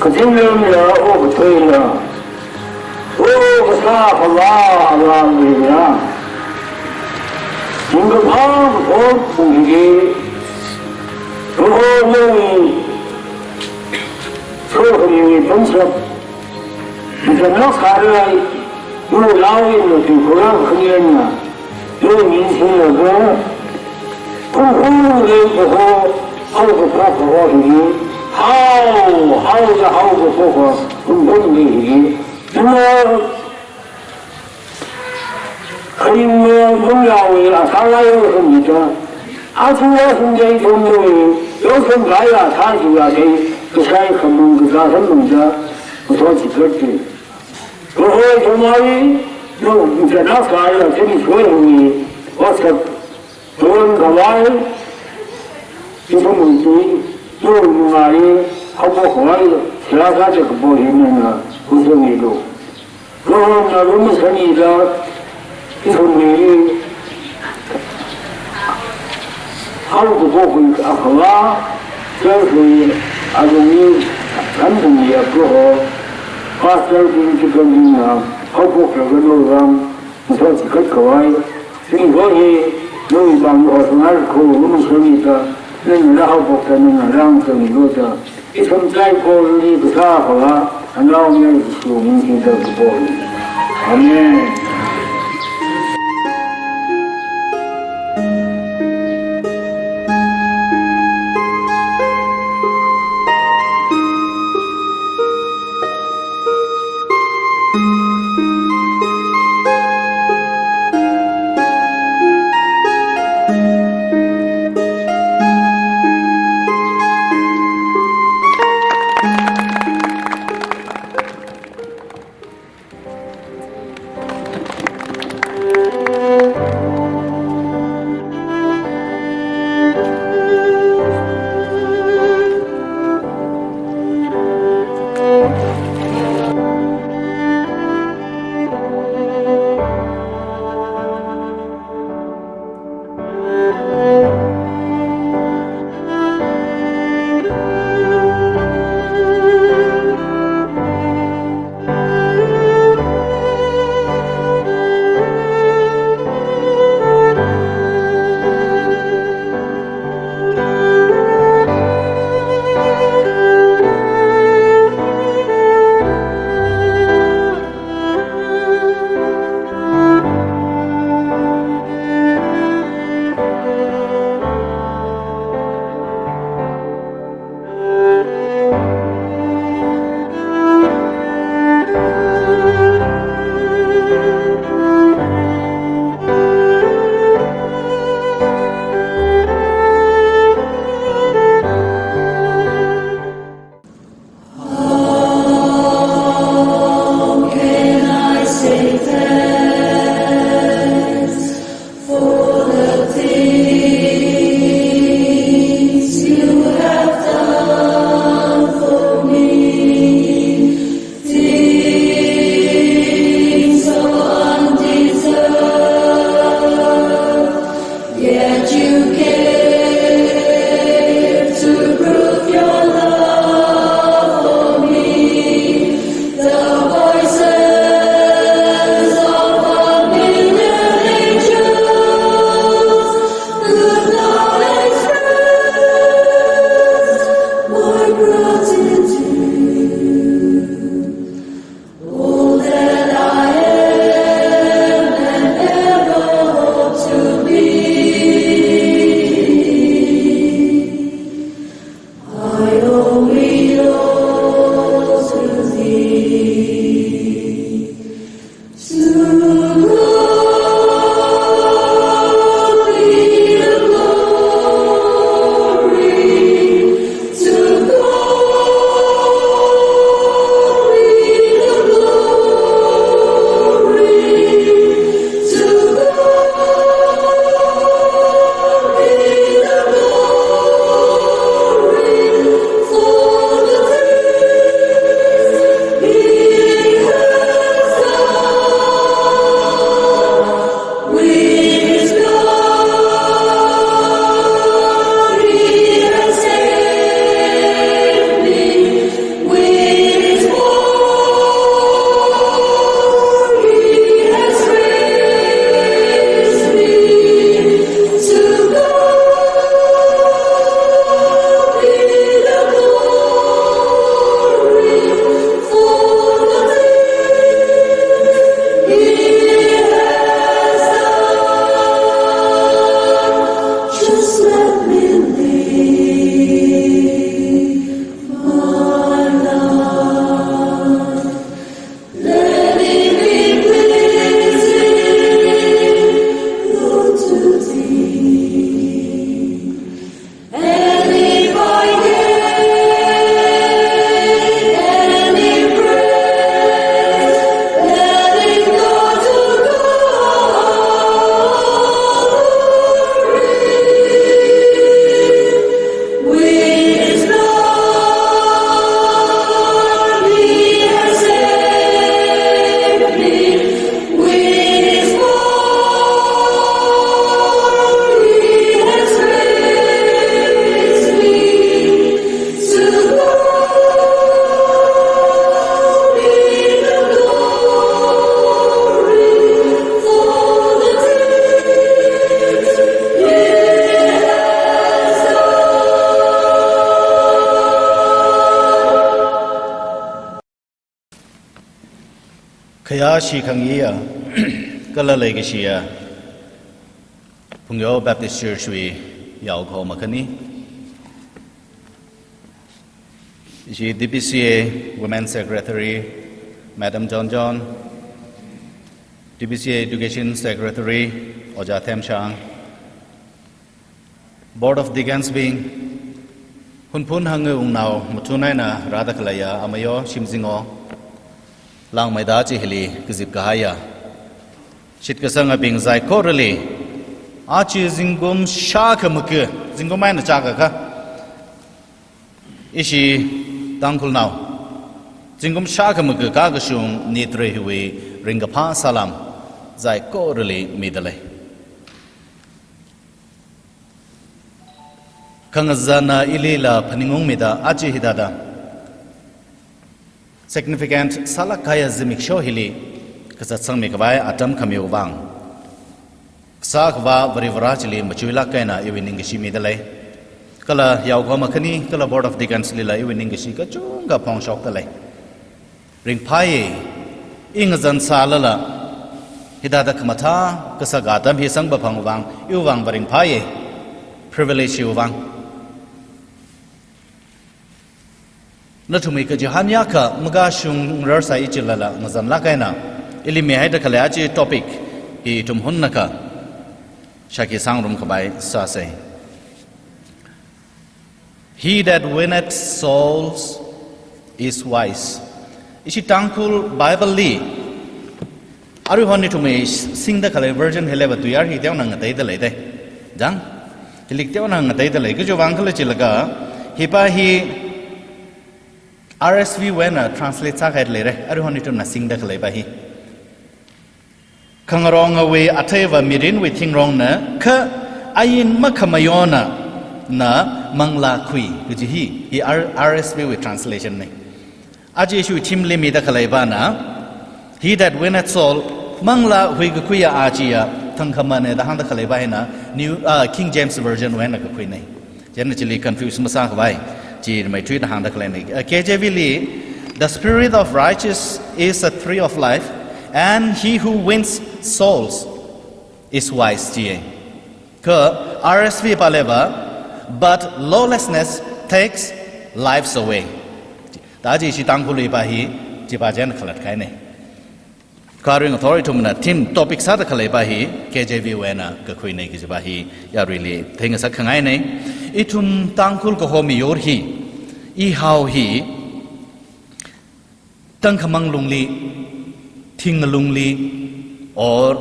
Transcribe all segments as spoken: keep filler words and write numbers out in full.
Kazingramla, okathuila, okasā khavā alamlila, ningkaphā kathot pung hili, Proho nawui sokhami pangshap, matailāk sārai, nawui laa eina tui khorā khani eina, nawui ningshilāka, khunkhung lei kaho, haokaphok kaho hili, hao, haoda haokaphok kaho, khunkhung lei hili, nawui kharing mei mung yaowui asā laiya khamida, athumla sumdei thumdei, yao sumkahai asā chiya thei, kasai khamung kasā khamungda, kathot chikat chi. Proho ithumwui, nawui matailāk sāya thei ni soi hui, WhatsApp, phone khavai, ithumwui tui, nawui nungai, haophok khavai, sila sāda kapo hi nana, khuisangmilu. Prohona lumashanmida, ithumli, haokaphok hui akhala, church hui alungli, anthumli Proho, pastor bing, deacon bingna, haophoklaga nawui vang, mathot chikat khavai, singho hi, nawui vang hosangar kho, lumashanmida, nana haophokta, nana rāngasakmilu da, ithum saikorali kasā khavā, Anaomayara Jishu ming singda kapo. Amen. How can I say thanks for the things you have done for me? Things so undeserved, yet you gave to prove your love for me. The voices of a million angels could not express my gratitude. All that I am and ever hope to be, I owe it all to thee. To God be the glory. To God be the glory. To God be the glory for the things He has done. Leikashi khangayiya, kala leikashiya Phungyo Baptist Church wui yaokahoma khani, ishi D P C A Women Secretary, Madam John John, D P C A Education Secretary, Ojā Themshang, Board of Deacons bing, Hunphun hangwui wungnao mathun eina rāda khaleiya Amayo Shimzingo, langmeida aja hili kazip kahaiya shitkasangabing saikorali, aja zingkum shākha maka, zingkum eina chākha kha, ishi Tangkhulnao zingkum shākha maka kakashung nitrehiwui ringkaphā salam saikorali midalei. Khangazana ilila phaningungmida aja hithāda significant sālāk kahaiya zimiksho hili kazatsangmi khavai atam khamiwui vang, Kasā Akhava Varivara chili machuilāk eina iwui ningkashi midalei. Kala yaokahoma khani, kala Board of Deacons lila iwui ningkashi kachungkha phongshokdalei. Ringphāya, i ngazan sālala hithāda khamathā kasā atam hi sangpaphang vang, iwui vang va ringphāya, privilege hiwui vang. Nathumwui kachihān akha makashungrarsai chilala ngazanlāk eina ili mihaida khalei aja topic hi ithum hunnakha shākhui sangrum khavai sāsei. He that winneth souls is wise. Ishi Tangkhul Bible li aruihon ithumwui singda khalei version hiliva tuiyār hi teonao ngateida lei dei. Jang? Hili teonao ngateida lei. Kajiwui vang khala chilaga, hipa hi R S V wui eina translate sākahai leira, aruihon ithumna singda khaleipa hi. Khangarongawui atheiva mirinwui thingrongna, kha ain makhamayona na manglā khui kaji hi, hi R-, R S V wui translation na. Aja ishiwui theme li mida khaleipana, "He that winneth soul," manglā huikakhuiya aja thangkhamana da hāngda khaleipa hina, New, ah, King James Version wui eina kakhuina. Chieina chili confuse masākhavai, chi rimeithuida hāngda khaleina. Ah, K J V li, "The spirit of righteous is a tree of life, and he who wins souls is wise," jiya. Kha R S V paliva, "But lawlessness takes lives away." Da aja ishi Tangkhulwui pa hi, chipa chieina khalat kahaina. Kha aruingathor ithumna theme topic sāda khaleipa hi, K J V wui eina kakhuina kajipa hi, yaruili theingasak khangaina. Ithum Tangkhul kaho miyur hi, ihao hi, tangkhamang lungli, thing ngalungli, or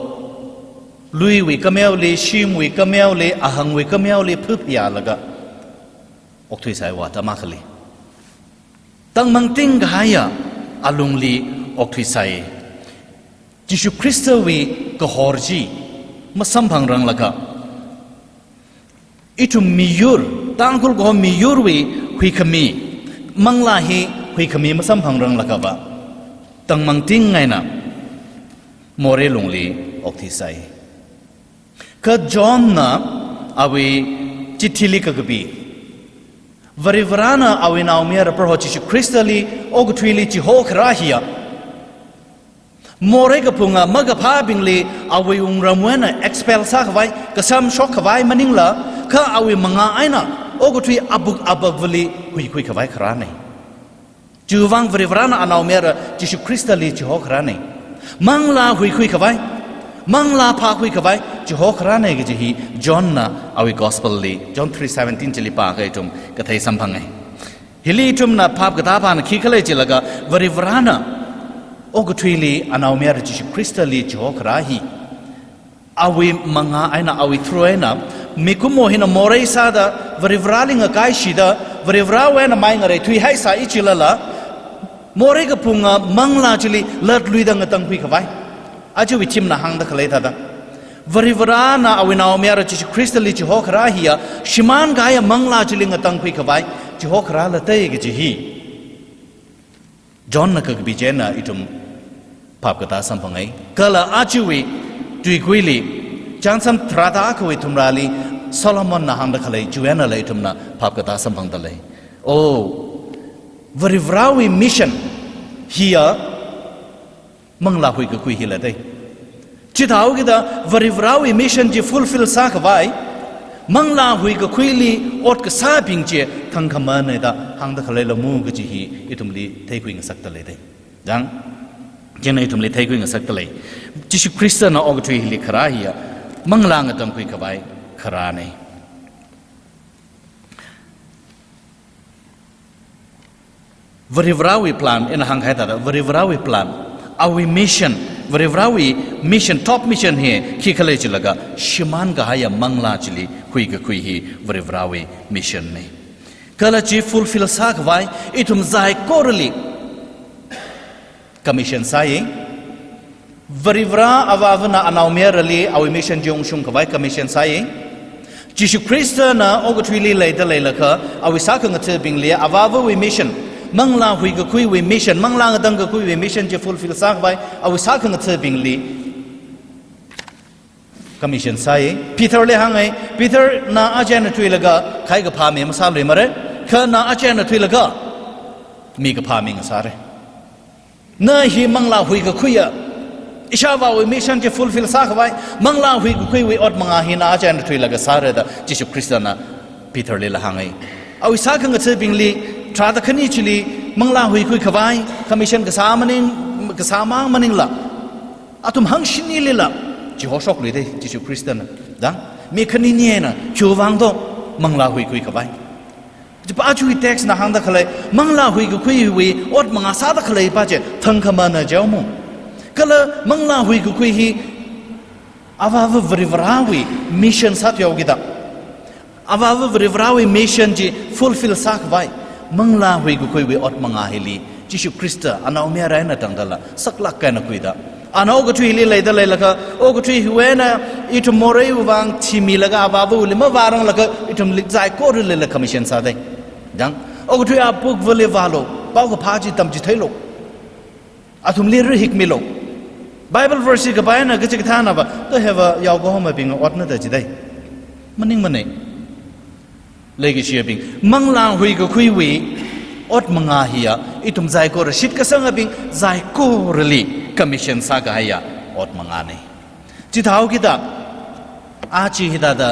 luiwui kameoli, shimwui kameoli, ahangwui kameoli phaphilaga okthuisai va atam akhali. Tangmangting kahaiya alungli okthuisai. Jishu Khristawui kahor chi masamphangranglakha, ithum miyur, Tangkhul kaho miyurwui huikhami, manglā hi huikhami masamphangranglakha va, tangmangting eina morei lungli okthuisai. Kha Johnna awui chithili kakapi, Varivarana awui naomayara Proho Jishu Khristali okathuili chihokharā hiya, morei kaphunga makaphābingli awui wungramwui eina expel sākhavai, kasamshok khavai maningla, kha awui mangā eina okathui abuk abakvali huikhuikhavai kharāna. Chiwui vang Varivarana anaomayara Jishu Khristali chihokharāna. Manglā huikhuikhavai, manglā phākhuikhavai chihokharāna kaji hi Johnna awui gospel li, John three seventeen chili pākha ithum kathei samphanga. Hili ithumna phap katāpana khikhala chilaga, Varivarana okathuili anaomayara Jishu Khristali chihokharā hi, awui mangā eina, awui through eina, mikumo hina morei sāda, Varivarali ngakaishida, Varivarawui eina mai ngareithuihaisai chilala, morei kaphunga manglā chili latluida ngatangkhuikhavai. Ajawui theme na hāngda khalei thāda, Varivarana awui naomayara Jishu Khristali chihokharā hiya, shimānkahaiya manglā chili ngatangkhuikhavai chihokharā latei kaji hi Johnna kakapi chieina ithum phap katā samphangai. Kala ajawui tuikuili, Chānjam tharāda akhawui thumrāli, Solomonna hāngda khalei chiwui einala ithumna phap katā samphangdalei. Oh, Varivarawui mission hiya Manglā huikakhui hila dei. Chithāhaokida Varivarāwui mission chi fulfill sākhavai, manglā huikakhuili ot kasābing chi thangkhamanei da hāngda khaleila mu kaji hi ithumli theikhui ngasakta lei dei. Dang, chieina ithumli theikhui ngasakta lei. Jishu Khristana okathui hili kharā hiya, manglā ngatangkhui khavai kharānei. Varivarāwui plan, ina hāngkahai thāda, Varivarāwui plan, awui mission, Varivarāwui mission, top mission hi khikhala jilaga, shimānkahaiya manglā chili huikakhui hi Varivarāwui mission nei. Kala chi fulfill sākhavai, ithum saikorali commission sāi. Varivarā Avāvana Anaomayarali awui mission chi ungshung khavai commission sāi. Jishu Khristana okathuili leida leilakha, awui sākhangathabingli Avāvawui mission, manglā huikakhuiwui mission, manglā ngatangkakhuiwui mission chi fulfill sākhavai, awui sākhangathabingli commission sāi. Peterli hāngai, Peter, na aja eina thuilaga khaikaphā mi masāluimara, kha na aja eina thuilaga mikaphā mi ngasāra. Na hi manglā huikakhuiya, ishāvāwui mission chi fulfill sākhavai, manglā huikakhuiwui ot mangā hi na aja eina thuilaga sāra da Jishu Khristana Peterlila hāngai. Awui sākhangathabingli, tharāda khani chili, manglā huikakhui khavai commission kasā maning, kasāmang maningla, athum hangshinilila chihoshokluidei Jishu Khristana. Dang, mi khanini eina khiwuivang do, manglā huikakhui khavai. Chipa ajawui text na hāngda khalei, manglā huikakhuiwui ot mangā sāda khaleipa chi thangkhamana jihaomu. Kala manglā huikakhui hi Avāva Varivarāwui mission sāthuihaokida, Avāva Varivarāwui mission chi fulfill sākhavai, manglā huikakhuiwui ot mangā hili Jishu Khrista Anaomayara eina tangdala saklāk eina khuida, ana okathui hili leida leilakha, okathui hiwui eina ithum moreiwui vang thimilaga Avāvawuili mavāranglaga ithumli saikoralila commission sādei. Dang, okathui apukvali vālu, paokaphā chi tamchitheilu, athumli rahikmilu. Bible verse hi kapai eina kachikathānava, da hiva yaokahomabing otna da jidei. Maningmanei. Leikashiyabing, manglā huikakhuiwui ot mangā hiya, ithum saikora shitkasangabing saikorali commission sākahaiya ot mangānei. Chithāhaokida, aja hithāda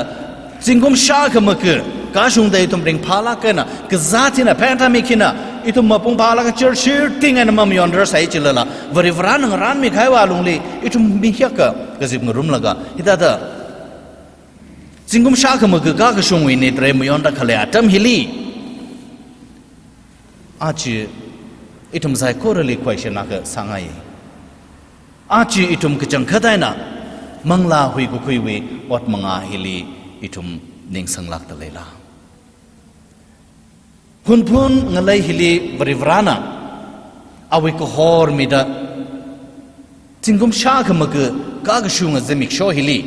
zingkum shākhamaka kashungda ithum ringphālāk eina, kazāt hina, pandemic hina ithum mapung phālāk eina church shirting eina mamayonrasai chilala, Varivarāna ngarānmikahaiwui lungli ithum mi hiyākha kazip ngarumlaga, hithāda zingkum shākhamaka kakashungwui nit rei mayonda khalei atam hili, aja ithum saikorali question akha sāngai. Aja ithum kachangkhat eina manglā huikakhuiwui ot mangā hili ithum ningsanglākta leila? Hunphun ngalei hili Varivarāna awui kahor mida, zingkum shākhamaka kakashunga zimiksho hili,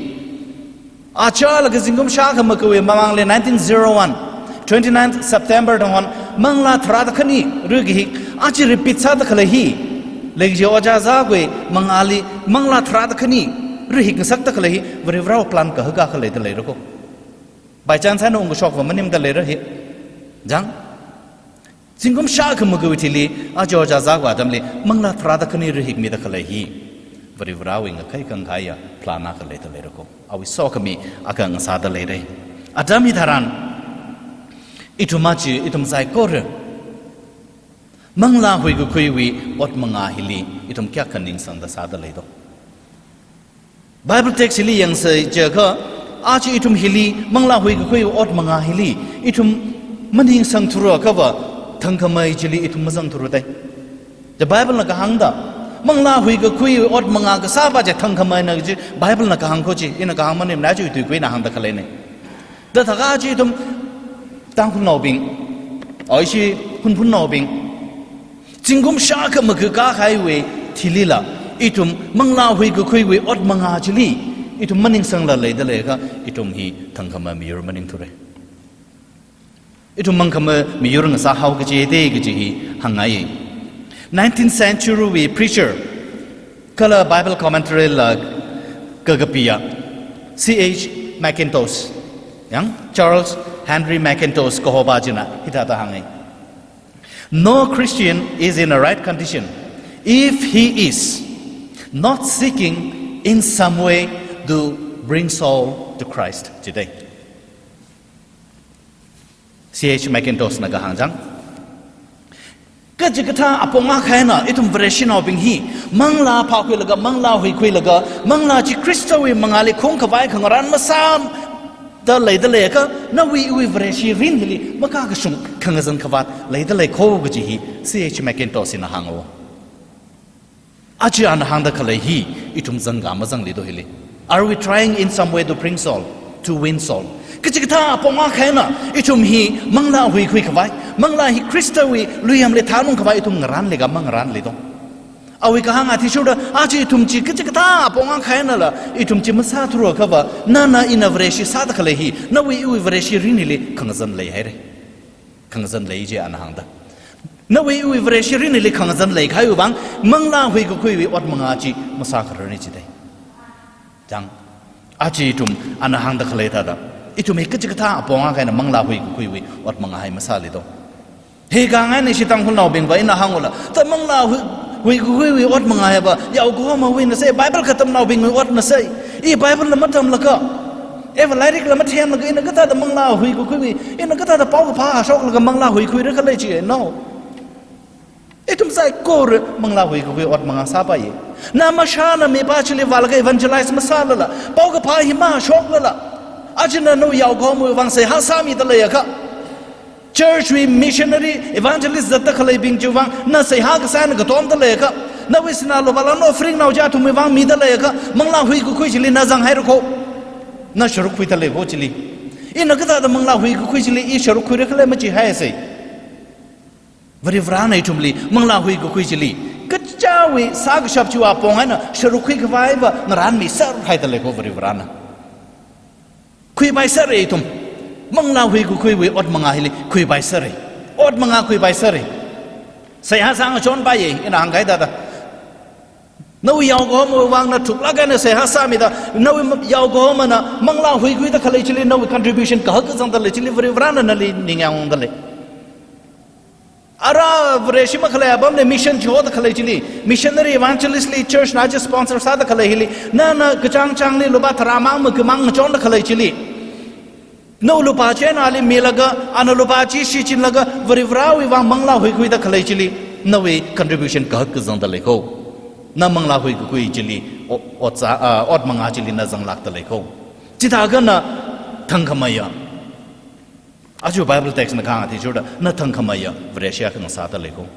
achālaga zingkum shākhamakawui mamangli nineteen zero one, twenty-ninth September da hon manglā tharāda khani rahik, aja repeat sāda khalei hi, leikashi Ojā Zakwui mangāli manglā tharāda khani rahik ngasakta khalei hi Varivarāwui plan kahaka akha leida leira ko. By chance eina ungkashokva maningda leira hi. Jang, zingkum shākhamakawui thili, aja Ojā Zakwa atamli manglā tharāda khani rahikmida khalei hi Varivarāwui ngakhai kangkhaiya plan akha leida leira ko. Awui sokhami akha ngasāda leira. Atam hitharan, ithum aja, ithum saikora manglā huikakhuiwui ot mangā hili ithum kayākha ningsangda sāda leido? Bible text hili yangsei jiakha, aja ithum hili, manglā huikakhui ot mangā hili ithum maningsangthura akhava, thangkhamei chili ithum mazangthura dei. The Bible na kahāngda, manglā huikakhui ot mangā kasāpa chi thangkhameina kaji Bible na kahāng ko chi, ina kahāng maningmana, aja ituikui na hāngda khaleinei. Da thākha aja ithum Tangkhulnaobing, o ishi Hunphunnaobing, zingkum shākhamaka kakahaiwui thilila, ithum manglā huikakhuiwui ot mangā chili ithum maningsangla leida leiakha, ithum hi thangkhamei miyur maningthura. Ithum thangkhamei miyur ngasāhao kaji dei kaji hi hāngngai. Nineteenth century wui preacher kala Bible commentary la kakapiya C H Mackintosh, yang Charles Henry Mackintosh kahopa china hithāda hāngai. No Christian is in a right condition if he is Not seeking in some way to bring soul to Christ today. C H Mackintosh na kahāng chang. Kachikathā apong akha eina ithum Vareshinaobing hi manglā phākhuilaga, manglā huikhuilaga, manglā chi Khristawui mangāli khungkhavai khangarān masāda leida leiakha, nawui iwui Vareshi rin hili makakashung khangazan khavāt leida lei kho kaji hi C H Mackintosh na hānga. Aja ana hāngda khalei hi ithum zanga mazangli do hili? Are we trying in some way to bring soul, to win soul? Kachikathā apong akha eina ithum hi manglā huikhui khavai, manglā hi Khristawui luiyamli thanung khavai ithum ngarānli ka mangarānli do? Awui kahāng athishurda, aja ithum chi kachikathā apong akha einala ithum chi masāthuakhava, nana ina Vareshi sāda khalei hi nawui iwui Vareshi rin hili khangazan leihaira. Khangazan lei chi ana hāngda. Nawui iwui Vareshi rin hili khangazan leikahaiwui vang, manglā huikakhuiwui ot mangā chi masākhararna jida. Chang, aja ithum ana hāngda khalei thāda, ithum hi kachikathā apong akha eina manglā huikakhuiwui ot mangā hi masāli do? Hi kangai ni ishi Tangkhulnaobingva ina hāngula, ta manglā hui, huikakhuiwui ot mangā hiva yaokahomawuina sai, Bible katamnaobingwui otna sai. I Bible la matamlaga, eva lairik la mathemlaga, ina kathāda manglā huikakhuiwui, ina kathāda paokaphā shoklaga manglā huikhuira khala chi? No. Ithum saikora manglā huikakhui ot mangā sāpaiya. Na mashana mipā chili vālaga evangelize masālala, paokaphā hi mashoklala, aja na nawui yaokahomawui vang seihā sāmida leiakha, church wui missionary, evangelist zatda khaleibing chiwui vang na seihā kasā eina katomda leiakha, nawui sinā lupā lan offering nao chi athumwui vang mida leiakha, manglā huikakhui chili na zanghaira kho. Na sharuk khuida lei kho chili. Ina kathāda manglā huikakhui chili i sharuk khuira khala machihaisai. Varivarana ithumli manglā huikakhui chili, kachāwui sākashap chiwui apong eina sharuk khuikhavaiva ngarānmiserhaida lei kho Varivarana. Khuipaisera ithum. Manglā huikakhuiwui ot mangā hili khuipaisera. Ot mangā khuipaisera. Seihā sāngachonpaiya, ina hāngkahai thāda. Nawui yaokahomawui vang na thuklāk eina seihā sāmida, nawui yaokahomana manglā huikhuida khalei chili nawui contribution kahak kazangda lei chili Varivarana nali ningyāngungda lei. Ara Vareshi makhalei apamli mission chihoda khalei chili, missionary evangelist li church na chi sponsor sāda khalei hili, nana kachāng chāngli lupā tharāmang makamang ngachonda khalei chili, nawui lupā chi eina ali milaga, ana lupā chi shichinlaga, Varivarawui vang manglā huikhuida khalei chili, nawui contribution kahak kazangda lei kho. Na manglā huikakhui chili, o-, ot sā, ah, ot mangā chili na zanglākda lei kho. Chithākha na thangkhameiya. Aja Bible text na kahāng athishurda, na thangkhameiya Vareshi akha ngasāda lei kho.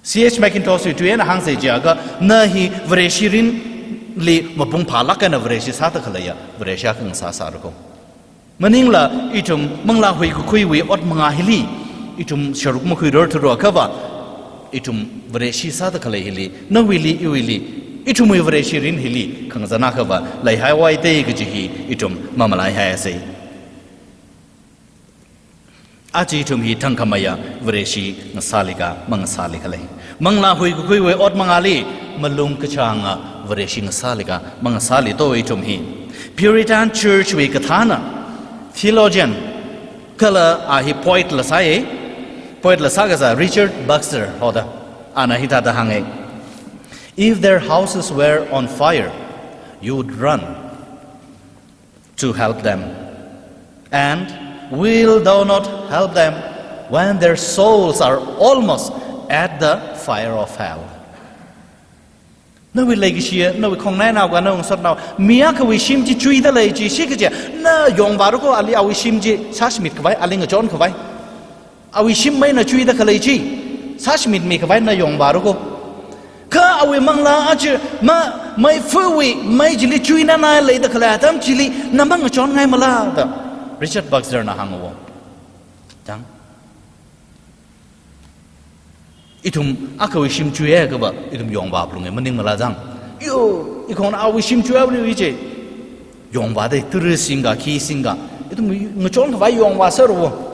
C H Mackintosh wui tui eina hāngsei jiakha, na hi Vareshi rinli mapung phālāk eina Vareshi sāda khaleiya Vareshi akha ngasāsāra kho. Maningla ithum manglā huikakhuiwui ot mangā hili ithum sharuk makhuirarthuakhava, ithum Vareshi sāda khalei hili, nawuili, iwuili, ithumwui Vareshi rin hili khangazan akhava leihaihaowa da kaji hi ithum mamalaihaisei. Aja ithum hi thangkhameiya Vareshi ngasāli ka mangasāli khala? Manglā huikakhuiwui ot mangāli, malung kachānga Vareshi ngasāli ka mangasāli do ithum hi? Puritan Church wui kathāna, theologian, kala a hi poet la sāya, poet la sākasā Richard Baxter hoda, ana hithāda hānga: "If their houses were on fire, you would run to help them. And wilt thou not help them when their souls are almost at the fire of hell?" Nawui leikashiya, nawui khongnainao ka nawui ngasotnao, mi akhawui shim chi chuida lei chi shikaja, na yongvāra kho ali, awui shim chi sāshimit khavai, ali ngachon khavai. Awui shim meina chuida khalei chi sāshimitmi khavai na yongvāra kho. Kha awui manglā aja ma, meifuwui mei chili chuinanai leida khalei atam chili na mangachonngaimala da Richard Baxter na hānga. Chang. Ithum akhawui shim chuiakhava ithum yongvāphalunga, maningmala chang? Yo, ikhongna awui shim chuialu ichi, yongvāda, tara singka, khi singka, ithum ngachon khavai yongvāserra.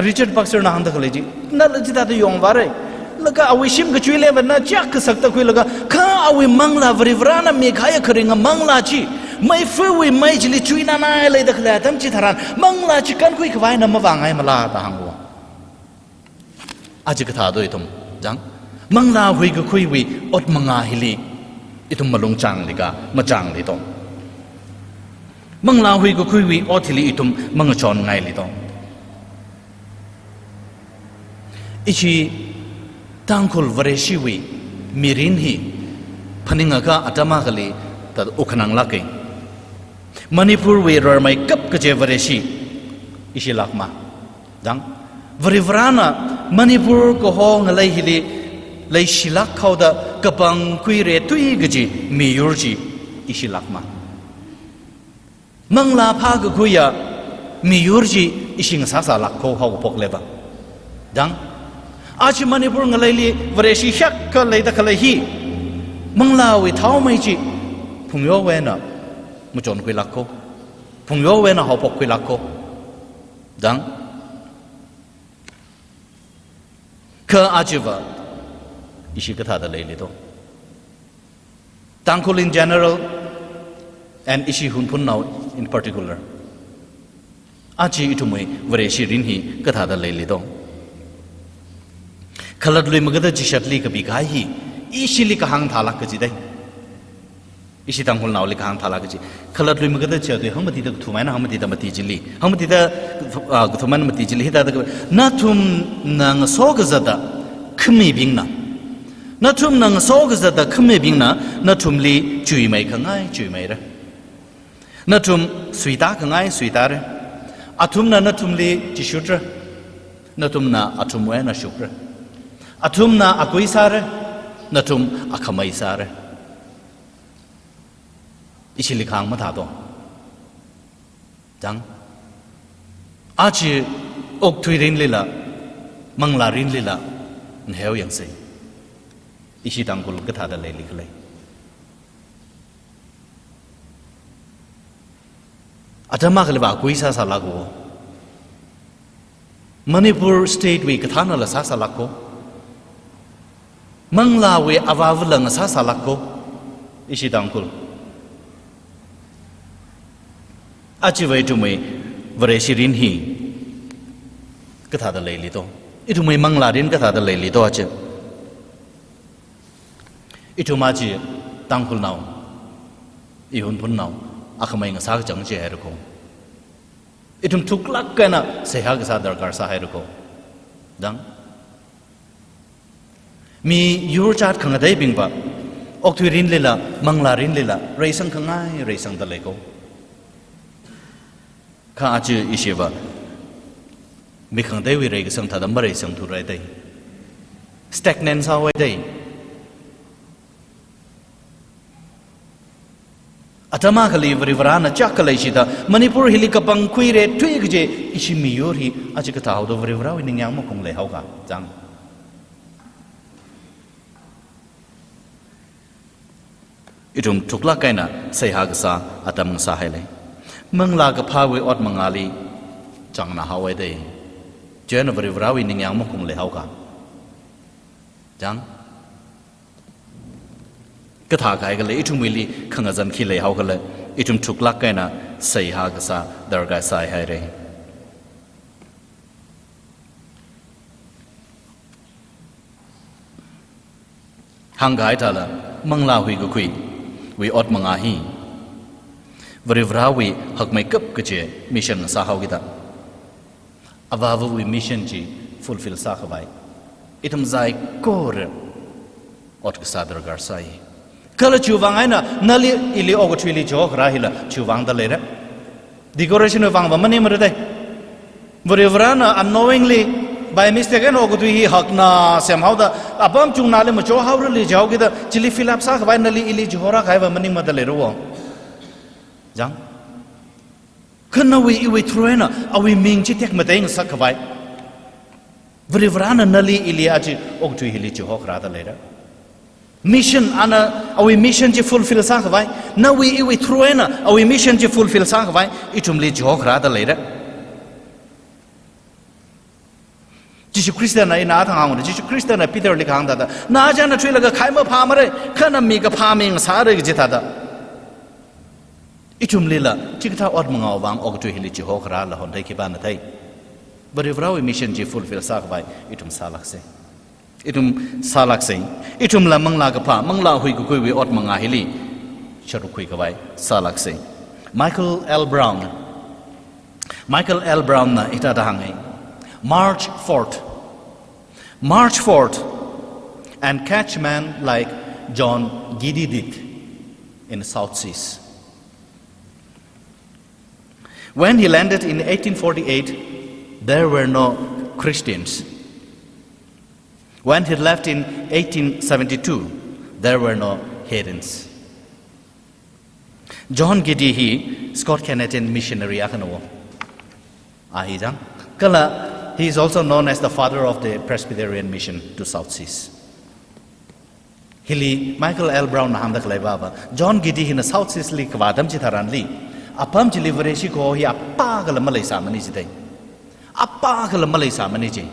Richard Baxter na hāngda khalei chi, nala chithāda yongvāra. Laga awui shim kachuiliva na chak kasakta khuilaga, kha awui manglā Varivarana mikahaiya kharinga manglā chi, meifuwui mei chili chuinanai leida khalei atam chitharan, manglā chi kankhui khavai na mavāngaimala da hānga. Aja kathā do ithum, chang? Manglā huikakhuiwui ot mangā hili Ithum malung chāngli ka, machāngli to. Manglā huikakhuiwui ot hili ithum mangachonngaili to. Ishi Tangkhul Vareshiwui mirin hi phaningakha atam akhali thāda ukhananglāka. Manipurwui rarmeikap kaje Vareshi ishi lākma. Dang, Varivarana Manipur kaho ngalei hili leishilāk haoda kapangkhuira tui kaji miyur chi ishi lākma. Manglā phākakhuiya miyur chi ishi ngasāsālāk haophokle va. Dang, aja Manipur ngaleili Vareshi hiyākha leida khalei hi manglāwui thaomei chi phungyawui eina machonkhuilāk hao, phungyawui eina haophokkhuilāk hao. Dang, kha ajava ishi kathāda leili to. Tangkhul in general and ishi Hunphunnao in particular. Aja ithumwui Vareshi rin hi kathāda leili to. Khalatlui magada chishatli kapi kahai hi ishili kahāng thālāk kaji dei. Ishi Tangkhulnaoli kahāng thālāk kaji. Khalatlui magada chishat tui hangmatida kathum eina hangmatida mati chili, hangmatida, ah, kathum eina mati chili hithāda ka, nathumna ngaso kazata khamibingna, nathumna ngaso kazata khamibingna nathumli chuimeikhangai chuimeira. Nathum suitākhangai suitāra. Athumna nathumli chishutra. Nathumna athumwui eina shukra. Athumna akui sāra. Nathum akhamei sāra. Ishili kahāng mathā to. Dang, aja okathui rinlila, manglā rinlila ngaheo yangsa. Ishi Tangkhul kathāda leili khala. Atam akhali va akui sāsālāk haowa. Manipur state wui kathānala sāsālāk hao. Manglāwui avāvala ngasāsālāk hao. Ishi Tangkhul. Ajava ithumwui Vareshi rin hi kathāda leili to. Ithumwui manglā rin kathāda leili to aja. Ithum aja Tangkhulnao, i Hunphunnao, akhamei ngasā kachang chi haira ko. Ithum thuklāk eina seihā kasā darkar sāhaira ko. Dang, miyur jat khangateibing va okathui rinlila, manglā rinlila reisangkhangai reisangda lei ko. Kha aja ishi va mi khangateiwui reikasang thāda mareisangthura dei. Stagnant sāhaowa dei. Atam akhali Varivarana chāk khalei shida Manipur hili kapangkhuira tui kaje ishi miyur hi aja kathā hao to, Varivarawui ningyāng makhung leihao ka. Dang, ithum thuklāk eina seihā kasā atam ngasāhailei. Manglā kaphāwui ot mangāli chāngnā haowa dei. Chieina Varivarawui ningyāng makhung leihao ka. Dang, kathā kahai khala, ithumwuili khangazan khi leihao khala, ithum thuklāk eina seihā kasā darkar sāhaira. Hāngkahai thāla, manglā huikakhuiwui ot mangā hi Varivarawui hakmeikap kaje mission sāhao kida, avāvawui mission chi fulfill sākhavai ithum saikora ot kasā darkar sāi. Kala chiwui vang eina nali ili okathuili chihokharā hila chiwui vangda leira. Decoration wui vang va maningmara dei. Varivarana unknowingly, by mistake eina okathui hi hakna semhaoda, apam chungnali machohaorali chihao kida, chili fill up sākhavai nali ili chihorā kahai va maningmada leira wo. Dang, kha nawui iwui through eina awui ming chi tekmatei ngasakkhavai Varivarana nali ili aja okathui hili chihokharāda leira. Mission, ana awui mission chi fulfill sākhavai, nawui iwui through eina awui mission chi fulfill sākhavai ithumli chihokharāda leira. Jishu Khristana, ina athang hāngra, Jishu Khristana Peterli kahāng thāda, na aja na thuilaga khai maphāmara, kha na mikaphā mi ngasāra kaji thāda, ithumlila chikathā ot mangāwui vang okathui hili chihokharāla honthei khipāna thei. Varivarawui mission chi fulfill sākhavai ithum sālāksa. Ithum sālāksei. Ithumla manglā kaphā, manglā huikakhuiwui ot mangā hili sharuk khuikhavai sālāksei. Michael L. Brown. Michael L. Brown na hithāda hāngai. March forth. March forth and catch men like John Geddie did in the South Seas. When he landed in eighteen forty-eight, there were no Christians. When he left in eighteen seventy-two, there were no heathens. John Geddie hi Scots Canadian missionary akhana wo. A hi chang. Kala, he is also known as the father of the Presbyterian mission to South Seas. Hili Michael L. Brown na hāngda khalei vava, John Geddie hina South Seas li kavā atam chitharanli, apam chili Vareshi kaho hi apākhala maleisāmana jidei. Apākhala maleisāmana ji.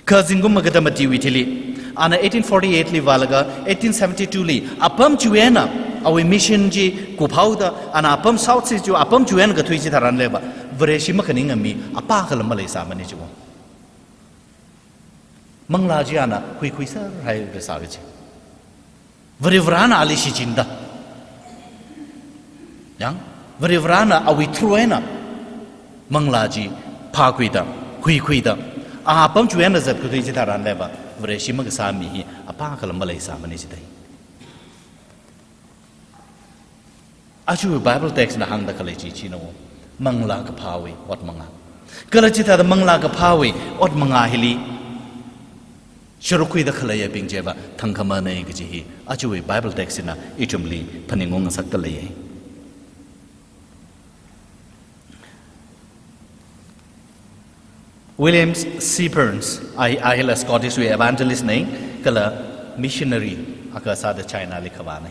Kha zingkum maga da matiwui thili, ana eighteen forty-eight li vālaga eighteen seventy-two li apam chiwui eina awui mission chi kuphaoda, ana apam South Seas chi apam chiwui eina kathui chitharanliva, Vareshi makhaninga mi apākhala maleisāmana ji wo. Manglā chi ana huikhuiserhairasaka ji. Varivarana ali shichinda. Yang, Varivarana awui through eina manglā chi phākhuida, huikhuida, apam chiwui eina zatkathui chitharanliva, Vareshi makasā mi hi apākhala maleisāmana jidei. Ajawui Bible text na hāngda khalei chi china wo, manglā kaphāwui ot mangā. Kala chithāda manglā kaphāwui ot mangā hili sharuk khuida khaleiyabing chiva thangkhamana kaji hi ajawui Bible text na ithumli phaningung ngasakda leiya. William C. Burns, a, a hila Scottish wui evangelist na, kala missionary akha sāda China li kavāna.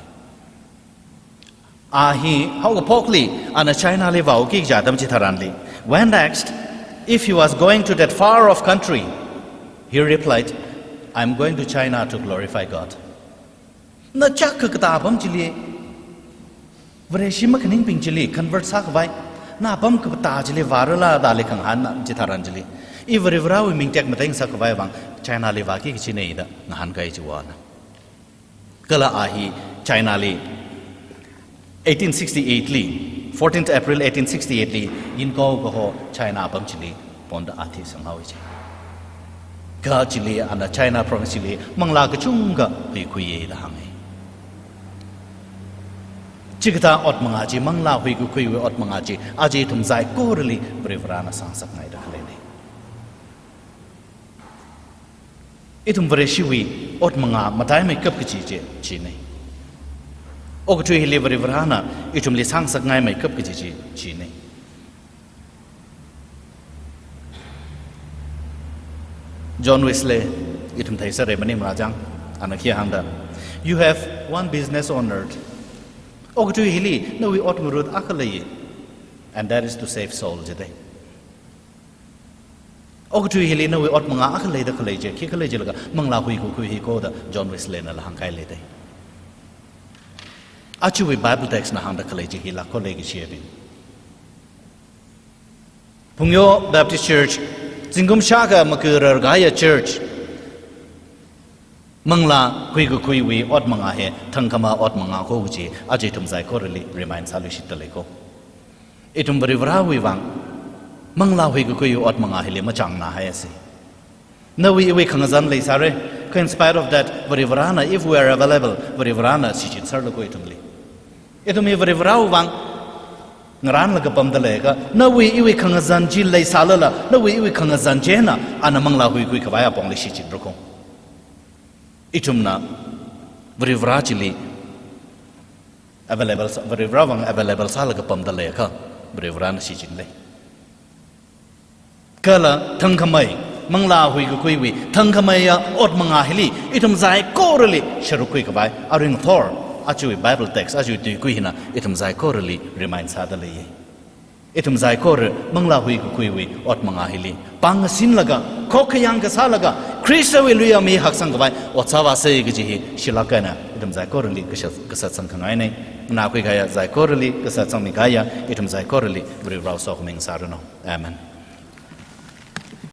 A hi haokaphokli ana China li vāki kaja atam chitharanli, when asked if he was going to that far off country, he replied, "I'm going to China to glorify God." Na chāk kakatā apam chili, Vareshi makhaningbing chili convert sākhavai, na apam kakatā chili vārala da ali khangahān atam chitharan chili, i Varivarawui ming tekmatei ngasakhavai vang China li vāki kachina da ngahānkai ji wo ana. Kala a hi China li eighteen sixty-eight li, fourteenth April eighteen sixty-eight li, Yinkou kaho China apam chili ponda a thisanghaowa ji. Kha chili ana China province chili manglā kachungkha huikhuiya da hānga. Chikathā ot mangā chi, manglā huikakhuiwui ot mangā chi, aja ithum saikorali Varivarana sāngasakngaida khaleina. Ithum Vareshiwui ot mangā mataimeikap kaji chi china. Okathui hili Varivarana ithumli sāngasakngaimeikap kaji chi china. John Wesley, ithum theisera maning marachang, ana khi hāngda, "You have one business on earth." Okathui hili nawui ot ngarut akha lei, and that is to save soul jidei. Okathui hili nawui ot mangā akha leida khalei chi, khikhala jilaga manglā huikakhui hi ko da John Wesley nala hāngkahai leidei. Ajawui Bible text na hāngda khalei chi hi lākko lei kashiyabing. Phungyo Baptist Church, zingkum shākha makararkahaiya church, manglā huikakhuiwui ot mangā hi thangkhamei ot mangā ko kaji aja ithum saikorali remind sāluishitda lei ko. Ithum Varivarawui vang manglā huikakhuiwui ot mangā hili machāngnāhaisa. Nawui iwui khangazan leisāra, kha in spite of that, Varivarana, if we are available, Varivarana shichinserlu ko ithumli. Ithum hi Varivarawui vang ngarānlaga pamda leiakha, nawui iwui khangazan chi leisālala, nawui iwui khangazan china ana manglā huikakhui khavai apongli shichinra ko. Ithumna Varivara chili available sā, Varivara vang available sālaga pamda leiakha, Varivarana shichinlei. Kala thangkhamei, manglā huikakhuiwui thangkhameiya ot mangā hili ithum saikorali sharuk khui khavai, aring thor, ajawui Bible text, ajawui tuikui hina ithum saikorali remind sāda leiya. Ithum saikora manglā huikakhuiwui ot mangā hili pāng ngasinlaga, khokkha yangkasālaga, Khristawui luiyama hi haksang khavai ot sāvāsa kaji hi shilāk eina ithum saikorali kashat, kashatsang khangaina. Nganākhui kahaiya saikorali, kashatsangmi kahaiya ithum saikorali Varivarana sokhami ngasāranu. Amen.